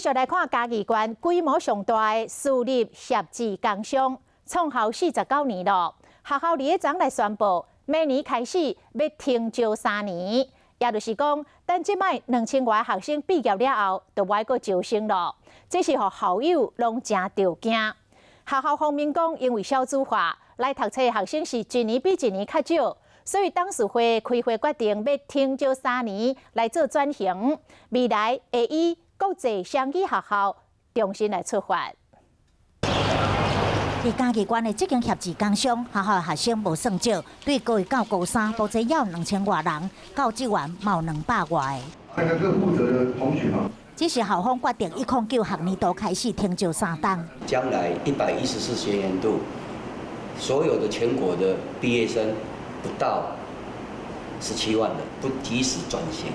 續來看嘉義縣規模上大的私立協志工商，創校49年咯。學校禮昨來宣布，明年開始欲停招三年，也就是講，等這擺2000外學生畢業了後，就無愛閣招生咯。這是予校友攏誠著驚。學校方面講，因為少子化，來讀冊的學生是一年比一年較少，所以董事會開會決定欲停招三年來做轉型，未來會以國際雙語學校重新來出發。佇嘉義縣的這間協志工商學校學生無算少，對高一到高三，目前有2000外人，教職員嘛有200外個。那個各負責的同學哈。只是校方決定109學年度開始停招三冬。將來114學年度，所有的全國的畢業生不到17萬人，不及時轉型，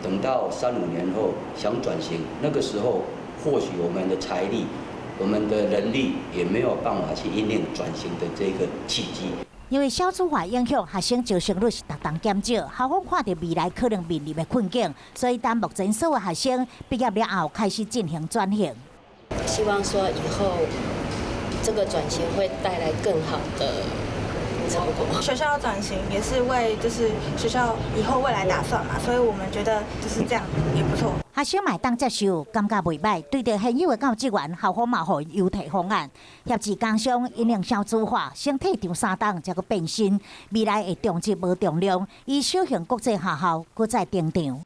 等到三五年後想轉型，那個時候或許我們的財力、我們的人力也沒有辦法去因應轉型的這個契機。因為少子化影響，學生招生率是逐冬減少，校方看著未來可能面臨的困境，所以等目前所有學生畢業了後，開始進行轉型。希望說以後這個轉型會帶來更好的成果。學校轉型也是為就是學校以後未來打算嘛，所以我們覺得就是這樣也不錯。學生嘛會當接受，感覺袂䆀。對著現有的教職員，校方嘛予優待方案。協志工商因應少子化，先退場三冬，才閣變身。未來會重質無重量，以小型國際學校閣再登場。